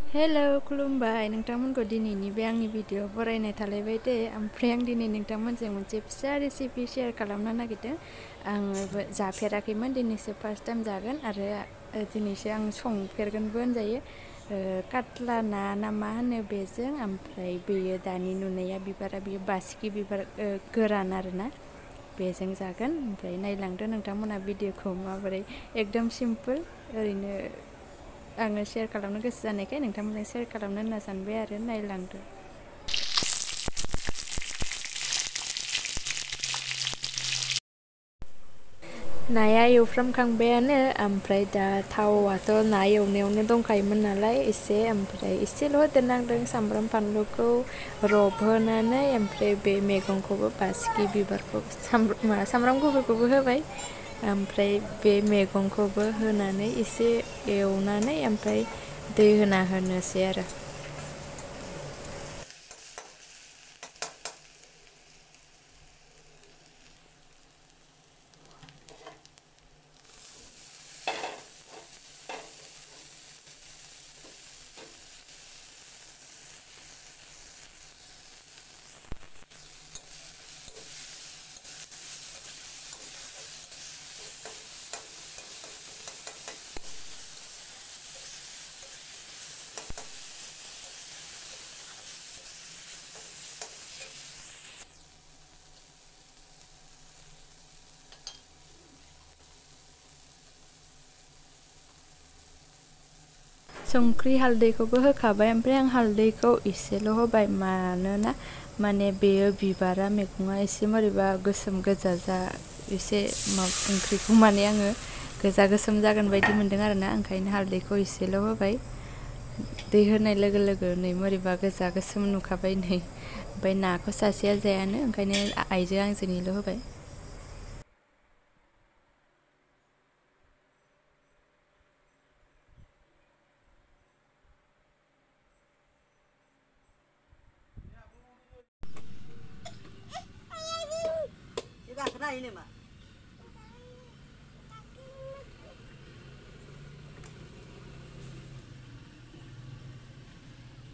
Hello खुलुमबाय नोंथांमोनखौ दिनैनि बे आंनि भिडिअ बरायनाय थालायबाय दे ओमफ्राय आं दिनै नोंथांमोनजों मोनसे फिसा रेसिपि शेयार खालामनो नागिरदों आङो जाफेराखैमोन दिनैसो फार्स्ट टाइम जागोन आरो दिनैसो आं संफेरगोनबो होनजायो काटला ना मा होनो बेजों ओमफ्राय बेयो दानि नुनाया बिबारा बेयो बासिगि बिबार गोरान आरोना बेजों जागोन ओमफ्राय नायलांदो नोंथांमोना भिडिअखौ माबोरै एकदम सिम्पोल ओरैनो आङो शेयार खालामनो गोसो जानायखाय नोंथांमोनजों शेयार खालामनो होनना सानबाय आरो नायलांदो। नाया एवफ्रामखांबायानो ओमफ्राय दा थावआथ' ना एवनायावनो दंखायोमोन नालाय ओमफ्राय एसेल' होदेरनांदों सामब्राम फानलुखौ रबहोनानै ओमफ्राय बे मैगंखौबो बासिगि बिबारखौ सामब्राम गुफुरखौबो होबाय ओमफ्राय बे मैगंखौबो होनानै एसे एवनानै ओमफ्राय दै होना होनोसै आरो। संख्रि हालदैखौबो होखाबाय ओमफ्राय आं हालदैखौ एसेल' होबाय मानोना माने बेयो बिबारा मैगङा एसे बोरैबा गोसोम गोजा एसे ओंख्रिखौ माने आङो गोजा गोसोम जागोन बायदि मोनदों आरोना ओंखायनो हालदैखौ एसेल' होबाय दै होनाय लोगो लोगो नै बोरैबा गोजा गोसोम नुखाबाय नै ओमफ्राय नाखौ सासेया जायानो ओंखायनो आइजो आंजोनिल' होबाय।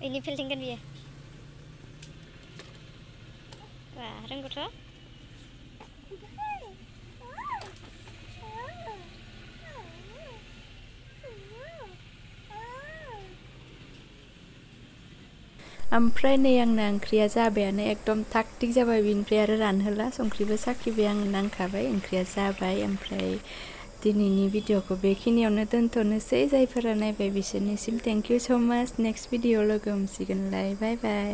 Ini filting kan dia. Wah, renggut ओमफ्राय नै आंना ओंख्रिया जाबायानो एकदम थाग थिग जाबाय बिनिफ्राय आरो रानहोला संख्रिबो साखिबाय आं नांखाबाय ओंख्रिया जाबाय ओमफ्राय दिनैनि भिडिअखौ बेखिनियावनो दोनथ'नोसै जायफोरा नायबाय बिसोरनिसिम थेंक इउ स' माच नेक्स्ट भिडिअ लोगो हमसिगोनलाय बाय बाय।